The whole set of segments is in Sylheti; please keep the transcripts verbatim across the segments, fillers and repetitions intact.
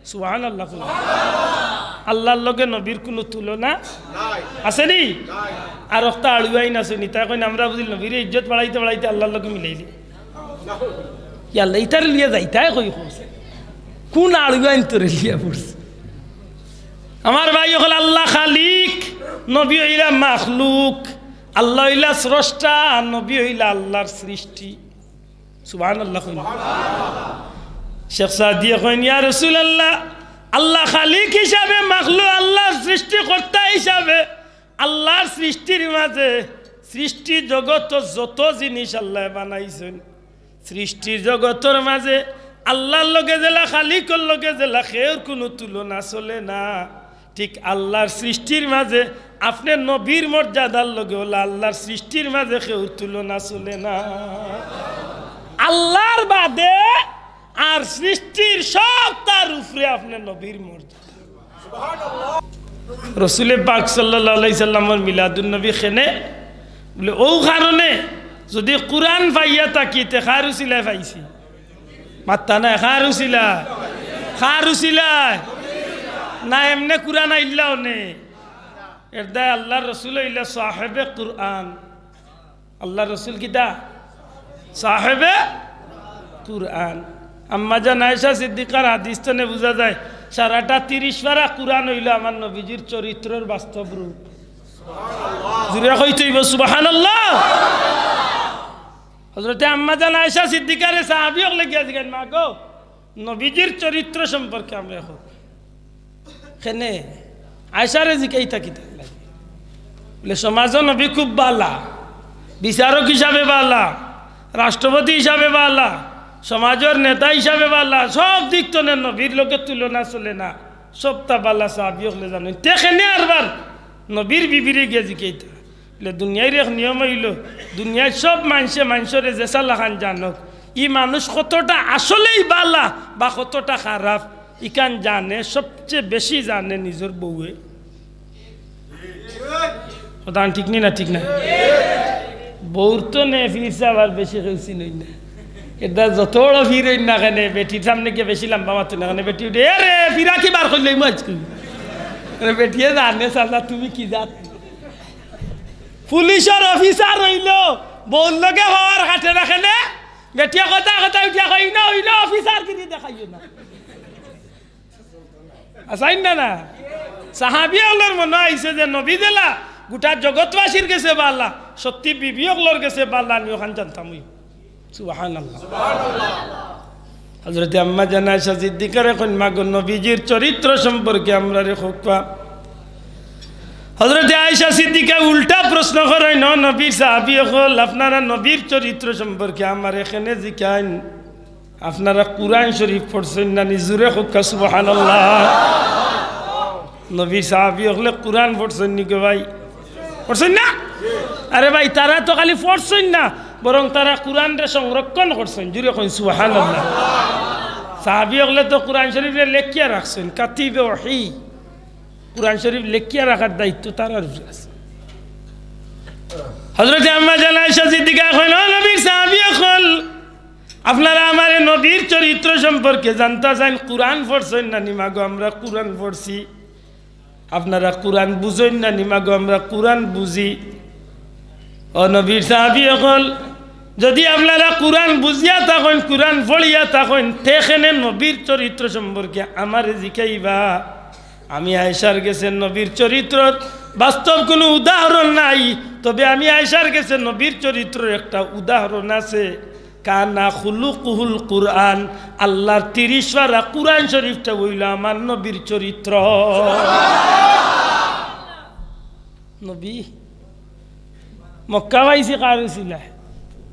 সুবহানাল্লাহ কইন। আল্লার লগে নবীর কুনু তুলনা আছে নি? আর অকটা আড়ুয়াইন আছে নি? তাই কইন, আমরা বুঝিল নবীরে ইজ্জত বাড়াইতে বাড়াইতে আল্লার লগে মিলাইলি। ইয়া আল্লাহ, ইতারে লইয়া যাইতায় কই কইছে? কুন আড়ুয়াইন তোরে লইয়া পড়ছে? আমার ভাই অকল, আল্লাহ খালিক, নবী অইলা মাখলুক। আল্লাহ অইলা স্রষ্টা, নবী অইলা আল্লার সৃষ্টি। সুবহানাল্লাহ কইন। শেখ সাদিয়ে কইন, ইয়া রাসুলাল্লাহ, আল্লাহ খালিক হিসাবে মাখলুক, আল্লার সৃষ্টিকর্তা হিসাবে, আল্লার সৃষ্টির মাঝে, সৃষ্টি জগত যত জিনিস আল্লায় বানাইছইন, সৃষ্টির জগতর মাঝে আল্লার লগে যেলা, খালিকর লগে যেলা, কেউর কুনু তুলনা চলে না। ঠিক আল্লার সৃষ্টির মাঝে আপনে নবীর মর্যাদার লগে অলা আল্লার সৃষ্টির মাঝে কেউর তুলনা চলে না। আল্লার বাদে আর সৃষ্টির সব তার উপরে আপনে নবীর মর্যাদা। রসুলে পাক সাল্লাল্লাহু আলাইহি সাল্লামর মিলাদুন নবী কেনে? বলে, অউ কারণে যদি কুরআন পাইয়া থাকি, তে কার উছিলায় পাইছি? মাত্তা নাই, কার উছিলায়? কার উছিলায়? না এমনে কুরআন আইল্লা অনে? এর দায় আল্লার রসুল অইলা সাহেবে কুরআন। আল্লার রসুল কিতা? সাহেবে কুরআন। আম্মাজান আয়েশা সিদ্দিকার হাদিস তনে বুঝা যায়, সারাটা তিরিশ পারা কুরআন অইলো আমার নবীজির চরিত্রর বাস্তব রূপ। জুরে কইতে অইবো সুবহানাল্লাহ। হযরতে আম্মাজান আয়েশা সিদ্দিকারে সাহাবী অকলে গিয়া জিগাইন, "মা গো, নবীজির চরিত্র সম্পর্কে আমরারে কও।" কেনে? আয়েশারে জিকাইতা কিতার লাগি? বলে, সমাজো নবী খুব বালা, বিচারক হিসাবে বালা, রাষ্ট্রপতি হিসাবে বালা, সমাজর নেতা হিসাবে বালা, সব দিক তনে নবীর লগে তুলনা চলে না, সবটা বালা সাহাবী অকলে জানইন। তে কেনে আরবার নবীর বিবিরে গিয়া জিকাইতা? বলে, দুনিয়ার এক নিয়ম অইলো, দুনিয়ার সব মানষে মানষরে যেছা লাখান জানউক, ই মানুষ কতটা আসলেই বালা বা কতটা খারাপ, ইখান জানে, সবচে বেশি জানে নিজর বউয়ে। কথা ঠিক নি না? ঠিক না? বউর তনে পীর সাব আর বেশি কেউ চিনইন না। এর দায় যত বড় পীর অইন না কেনে, বেটির সামনে গিয়া বেশি লাম্বা মাতইন না কেনে, বেটি উঠে, "এ রে, পীরা কি বার করিলাইমু আইজকু?" আরে বেটিয়ে জানে, "চাচা, তুমি কি জাত?" পুলিশর অফিসার অইলো, বউর লগে পাওয়ার কাটে না কেনে, বেটিয়ে কথা কথা উঠিয়া কয়, "ইনো, ইনো অফিসারগিরি দেখাইও না।" আছইন না না? সাহাবী অকলর মনো আইছে যে নবী যেলা গুটা জগতবাসীর গেছে বালা, সত্যি বিবি অকলর গেছে বালা, আমি অখান জানতাম অই। সুবহানাল্লাহ। হযরতে আম্মাজান আয়েশা সিদ্দিকারে কইন, "মা গো, নবীজির চরিত্র সম্পর্কে আমরারে কউক্কা।" হযরতে আয়েশা সিদ্দিকা উল্টা প্রশ্ন করইন, "ও নবীর সাহাবী অকল, আপনারা নবীর চরিত্র সম্পর্কে আমারে কেনে জিকাইন?" আপনারা কুরআন শরীফ পড়ছইন না নি? জুরে কউক্কা সুবহানাল্লাহ। নবীর সাহাবী অকলে কুরআন পড়ছইন নি গো ভাই? পড়ছইন না? আরে ভাই, তারা তো খালি পড়ছইন না, বরং তারা কুরআনরে সংরক্ষণ করছইন। জুরে কইন সুবহানাল্লাহ। সাহাবী অকলে তো কুরআন শরীফরে লেখিয়া রাখছইন, কাতিবে ওহী। কুরআন শরীফ লেখিয়া রাখার দায়িত্ব তারার উপরে আছে। হযরতে আম্মাজান আয়েশা সিদ্দিকা কইন, "ও নবীর সাহাবী অকল, আপনারা আমারে নবীর চরিত্র সম্পর্কে জানতা চাইন, কুরআন পড়ছইন না নি? মা গো, আমরা কুরআন পড়ছি। আপনারা কুরআন বুঝইন না নি? মা গো, আমরা কুরআন বুঝি।" ও নবীর সাহাবী অকল, যদি আপনারা কুরআন বুঝিয়া থাকইন, কুরআন পড়িয়া থাকইন, তে কেনে নবীর চরিত্র সম্পর্কে আমারে জিকাইবা? আমি আয়েশার গেছে নবীর চরিত্রর বাস্তব কুনু উদাহরণ নাই, তবে আমি আয়েশার গেছে নবীর চরিত্রর একটা উদাহরণ আছে। কানা খুলুকুহুল কুরআন, আল্লার তিরিশ পারা কুরআন শরীফটা অইলো আমার নবীর চরিত্র। নবী মক্কা পাইছে কার উছিলায়?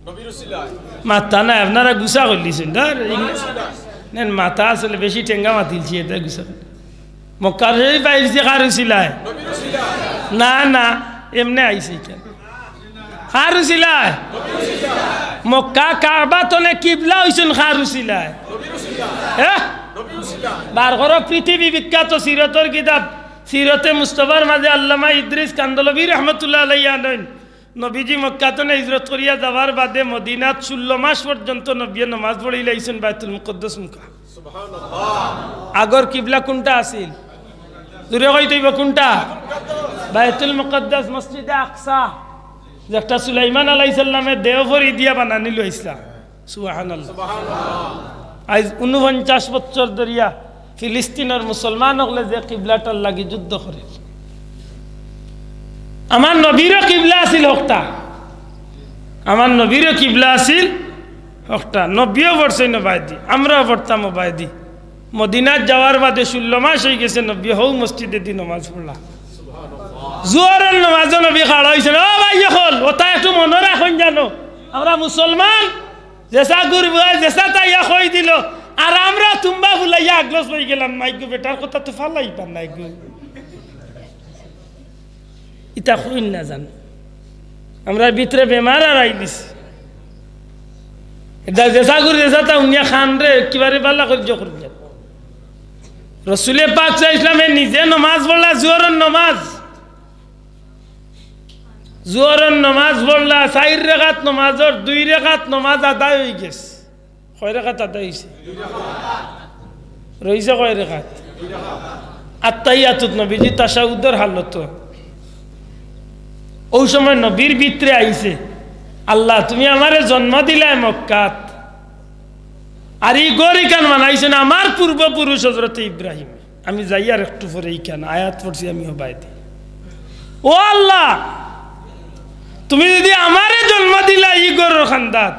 নবীর উছিলায়। মাথা নাই, আপনারা গুছা করিলিছইন। ধর, ইং-, নবীর উছিলায়। নেন, মাথা আসলে বেশি টেঙ্গা মাতিলছি, এটা গুছা। মক্কা শরীফ পাইছে কার উছিলায়? নবীর উছিলায়। না, না, এমনে আইছে ইখান। কার উছিলায়? নবীর উছিলায়। মক্কা কাবা তনে কিবলা অইছইন কার উছিলায়? নবীর উছিলায়। হ্যাঁ? নবীর উছিলায়। বার করো পৃথিবী বিখ্যাত সিরতর কিতাব সিরতে মুস্তফার মাঝে আল্লামা ইদ্রিস কান্দলবী রহমতুল্লাহ আলাইহি আনইন, নবীজি মক্কা তনে হিজরত করিয়া যাওয়ার বাদে মদিনাত ষোলো মাস পর্যন্ত নবীয়ে নমাজ পড়িলাইছইন বাইতুল মুকদ্দস মুখা। আগর কিবলা কুনটা আছিল? জুরে কইতে অইবো কুনটা? বায়তুল মুকাদ্দাস, মসজিদে আকসা, যেটা সুলাইমান আলাইহিস সালামে দেও ভরি দিয়া বানানিলো ইসলাম। সুবহানাল্লাহ। আইজ ঊনপঞ্চাশ বছর ধরিয়া ফিলিস্তিনর মুসলমান অকলে যে কিবলাটার লাগি যুদ্ধ করের, আমার নবীরও কিবলা আছিল হকটা, আমার নবীরও কিবলা আছিল হকটা। নবীও পড়ছইন অবায়দি, আমরাও পড়তাম অবায়দি। মদিনাত যাওয়ার বাদে ষোলো মাস অইগেছে, নবী হউ মসজিদেদি নমাজ পড়লা। জোহরর নমাজও নবী খাড়া অইছইন, "ও ভাই অকল, ওটা একটু মনো রাখইন জানো, আমরা মুসলমান।" যেসা গুর বুয়ায়, যেসা তাইয়া কই দিলো, আর আমরা তুম্বা ফুলাইয়া আগলস অইগেলাম, "মাইগো বেটার কথা তো ফালাইবার নাইগো।" ইতা কইন না জানো। আমরার ভিতরে বেমার আর আই দিছে। এটা যেসা গুর যেসা তা উনিয়া খান রে, কিবারে বালা করি জো করি যান। রসুলে পাক সাল্লাল্লাহু আলাইহি ওয়াসাল্লামে নিজে নমাজ পড়লা, জোহরর নমাজ। জোহরর নমাজ পড়লা, চাইর রেকাত নমাজর দুই রেকাত নমাজ আদায় অইগেছে। কয় রেকাত আদায় অইছে? রইছে কয় রেকাত? আত্তাহিয়াতুত নবীজি তাশাহুদর হালত। অউ সময় নবীর ভিতরে আইছে, "আল্লাহ, তুমি আমারে জন্ম দিলায় মক্কাত, আর ই ঘর ইখান বানাইছইন আমার পূর্বপুরুষ হযরতে ইব্রাহিম।" আমি যাইয়ার একটু পরে ইখান আয়াত পড়ছি আমি অবায়দি। ও আল্লাহ, তুমি যদি আমারে জন্ম দিলা ই ঘরর কান্দাত,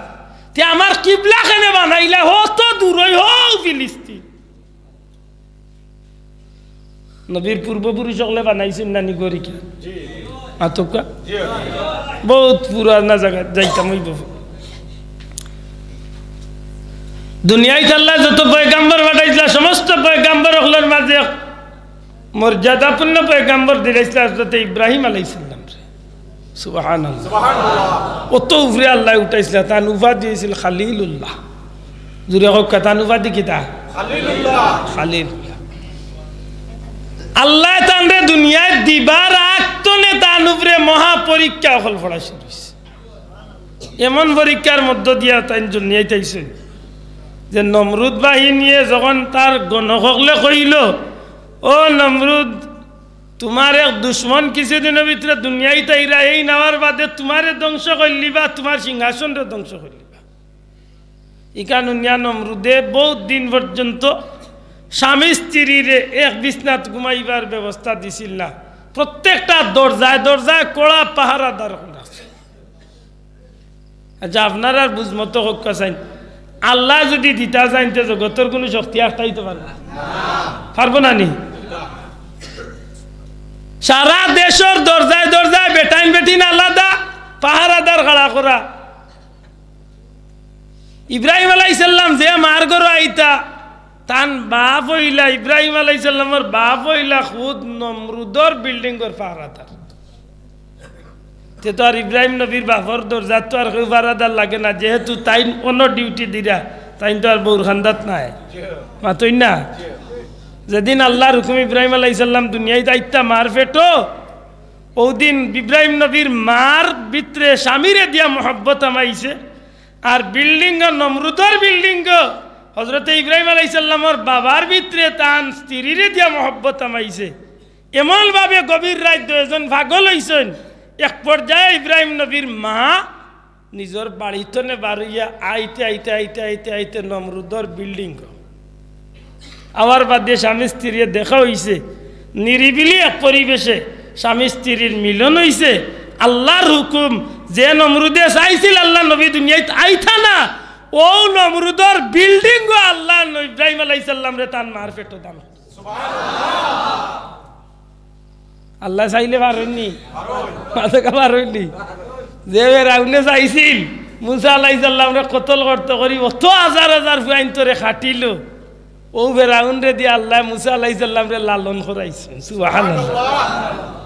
তে আমার কিবলা কেনে বানাইলা? হউ তো দূরই, হউ ফিলিস্তিন। নবীর পূর্বপুরুষ অকলে বানাইছইন না নি ঘর ইখান? আতকা? বউত পুরানা জাগা, যাইতাম অইবো। দুনিয়াত আল্লায় যত পয়গাম্বর পাঠাইছলা, সমস্ত পয়গাম্বর অকলর মাঝে মর্যাদাপূর্ণ পয়গাম্বর দিলাইছলা হযরতে ইব্রাহিম আলাইহিস সালামরে। সুবহানাল্লাহ। অত উপরে আল্লায় উঠাইছলা, তান উপাধি অইছিল খালিলুল্লাহ। জুরে কউক্কা, তান উপাধি কিতা? খালিলুল্লাহ। খালিলুল্লাহ। আল্লায় তানরে দুনিয়াত দিবার আগ তনে তান উপরে মহা পরীক্ষা অকল পড়া শুরু অইছে। এমন পরীক্ষার মধ্য দিয়া তাইন দুনিয়াত আইছইন যে নমরুদ বাহিনীয়ে যখন তার গণক অকলে কইলো, "ও নমরুদ, তুমার এক দুশমন কিছুদিনর ভিতরে দুনিয়াত আইরা, এইন আওয়ার বাদে তুমারে ধ্বংস করিলিবা, তুমার সিংহাসনরে ধ্বংস করিলিবা।" ইখান হুনিয়া নমরুদে বউত দিন পর্যন্ত স্বামী স্ত্রীরে এক বিছনাত ঘুমাইবার ব্যবস্থা দিছিল না। প্রত্যেকটা দরজায় দরজায় কড়া পাহারাদার অকল রাখছে। আচ্ছা, আপনারার বুঝমতো কউক্কা চাইন, আল্লায় যুদি দিতা চাইন তে জগতর কুনু শক্তি আটকাইতো পারবো না? পারবো না নি? সারা দেশর দরজায় দরজায় বেটাইন বেটিন আলাদা, পাহারাদার খাড়া করা। ইব্রাহিম আলাইহিস সালাম যে মার ঘরো আইতা, তান বাপ অইলা, ইব্রাহিম আলাইহিস সালামর বাপ অইলা খুদ নমরুদর বিল্ডিংর পাহারাদার। তে তো আর ইব্রাহিম নবীর বাপর দরজাত তো আর কেউ পাহারাদার লাগে না, যেহেতু তাইন অন্য ডিউটি দিরা, তাইন তো আর বউর কান্দাত নাই। মাতইন না? যেদিন আল্লার হুকুম ইব্রাহিম আলাইহিস সালাম দুনিয়াত আইতা মার পেটো, অউ দিন ইব্রাহিম নবীর মার ভিতরে স্বামীরে দিয়া মহব্বত হামাইছে, আর বিল্ডিংও, নমরুদর বিল্ডিংও হযরতে ইব্রাহিম আলাইহিস সালামর বাবার ভিতরে তান স্ত্রীরে দিয়া মহব্বত হামাইছে। এমন ভাবে গভীর রাইত দুইজন পাগল অইছইন। এক পর্যায়ে ইব্রাহিম নবীর মা নিজর বাড়ি তনে বার অইয়া আইতে, আইতে, আইতে, আইতে, আইতে নমরুদর বিল্ডিংও আওয়ার বাদে স্বামী স্ত্রীর দেখা অইছে, নিরিবিলি এক পরিবেশে স্বামী স্ত্রীর মিলন অইছে। আল্লার হুকুম, যে নমরুদে চাইছিল আল্লার নবী দুনিয়াত আইতা না, অউ নমরুদর বিল্ডিংও আল্লায় ইব্রাহিম আলাইহিস সালামরে তান মার পেটো দান করছে। আল্লায় চাইলে পারইন নি? মাতকা পারইন নি? যে ফেরাউনে চাইছিল মুসা আলাইহিস সালামরে কতল করতো করি, অত হাজার হাজার পুয়াইন্তরে কাটিলো, অউ ফেরাউনরে দিয়া আল্লায় মুসা আলাইহিস সালামরে লালন করাইছইন। সুবহানাল্লাহ।